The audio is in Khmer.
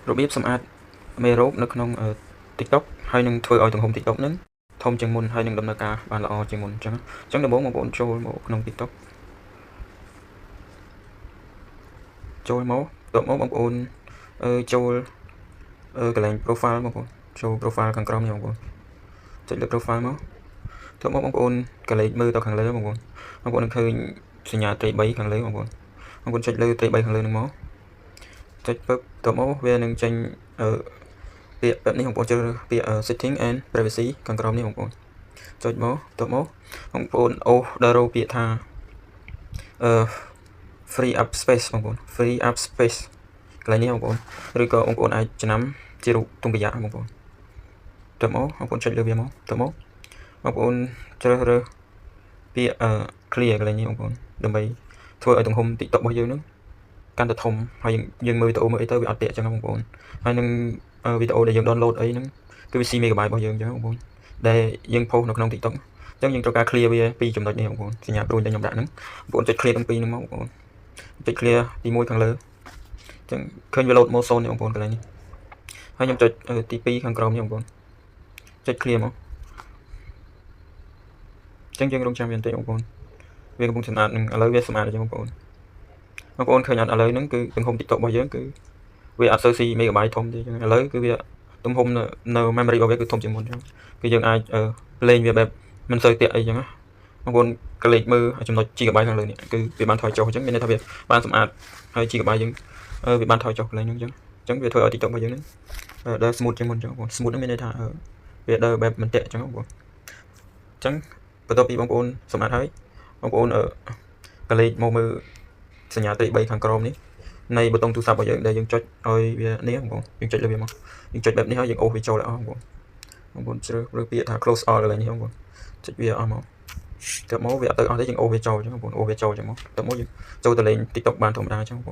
របៀបសម្អាតមេរោគនៅក្នុង TikTok ហើយនឹងធ្វើឲ្យទំហំ TikTok ហ្នឹងធំជាងមុនហើយនឹងដំណើរការបានល្អជាងមុនអញ្ចឹងអញ្ចឹងដំបូងបងប្អូនចូលមកក្នុង TikTok ចូលមកតបមកបងប្អូនចូលកន្លែង profile បងប្អូនចូល profile ខាងក្រោមនេះបងប្អូនចុចលើ profile មកតបមកបងប្អូនកន្លែងមើលទៅខាងលើបងប្អូនបងប្អូននឹងឃើញសញ្ញាត្រី3ខាងលើបងប្អូនបងប្អូនចុចលើត្រី3ខាងលើនឹងមកចុចពឹបតបមកវានឹងចេញអឺពាក្យបែបនេះបងប្អូនជ្រើសរើសពាក្យ setting and privacy ខាងក្រោមនេះបងប្អូនចុចមកតបមកបងប្អូនអូសដល់រកពាក្យថាអឺ free up space បងប្អូន free up space កន្លែងនេះបងប្អូនឬក៏បងប្អូនអាចចំណាំជារូបទង់កយៈបងប្អូនតមកបងប្អូនចុចលើវាមកតមកបងប្អូនជ្រើសរើសពាក្យ clear កន្លែងនេះបងប្អូនដើម្បីធ្វើឲ្យទំហំ TikTok របស់យើងនឹងកាន់តែធំហើយយើងមើលវីដេអូមើលអីទៅវាអត់តាក់អញ្ចឹងបងប្អូនហើយនឹងវីដេអូដែលយើង download អីហ្នឹងគឺវាស៊ី megabyte របស់យើងអញ្ចឹងបងប្អូនដែលយើង post នៅក្នុង TikTok អញ្ចឹងយើងត្រូវការ clear វាពីចំណុចនេះបងប្អូនសញ្ញាព្រួយដែលខ្ញុំដាក់ហ្នឹងបងប្អូនចុច clear ទាំងពីរហ្នឹងមកបងប្អូនចុច clear ទី1ខាងលើអញ្ចឹងឃើញវា load មក0នេះបងប្អូនកន្លែងនេះហើយខ្ញុំចុចទី2ខាងក្រោមនេះបងប្អូនចុច clear មកអញ្ចឹងយើងរងចាំវាបន្តិចបងប្អូនវាកំពុងសម្អាតនឹងឥឡូវវាសម្អាតអញ្ចឹងបងប្អូនបងប្អូនឃើញអត់ឥឡូវហ្នឹងគឺទំហំ TikTok របស់យើងគឺវាអត់សូវស៊ី megabyte ធំទេអញ្ចឹងឥឡូវគឺវាទំហំនៅ memory របស់វាគឺធំជាងមុនអញ្ចឹងគឺយើងអាចលេងវាបែបមិនសូវតាក់អីអញ្ចឹងណាបងប្អូនក៏លេខមើលចំណុច GB ខាងលើនេះគឺវាបានថយចុះអញ្ចឹងមានន័យថាវាបានសម្អាតហើយ GB យើងវាបានថយចុះកន្លែងហ្នឹងអញ្ចឹងអញ្ចឹងវាធ្វើឲ្យ TikTok របស់យើងហ្នឹងដើរ smooth ជាងមុនអញ្ចឹងបងប្អូន smooth ហ្នឹងមានន័យថាវាដើរបែបមិនតាក់អញ្ចឹងបងប្អូនអញ្ចឹងបន្ទាប់ពីបងប្អូនសម្អាតហើយបងប្អូនក៏លេខមកមើលសញ្ញាត្រី3ខាងក្រោមនេះ នៃប៊ូតុងទូរស័ព្ទរបស់យើងដែលយើងចុចឲ្យវានេះបងប្អូនយើងចុចលើវាមកយើងចុចបែបនេះហើយយើងអូសវាចូលឲ្យអស់បងប្អូនបងប្អូនជ្រើសរើសពាក្យថា close all កន្លែងនេះបងប្អូនចុចវាអស់មកទៅមកវាអត់ទៅអស់ទេយើងអូសវាចូលអញ្ចឹងបងប្អូនអូសវាចូលអញ្ចឹងមកទៅមកយើងចូលទៅលេង TikTok បានធម្មតាអញ្ចឹងបងប្អូន។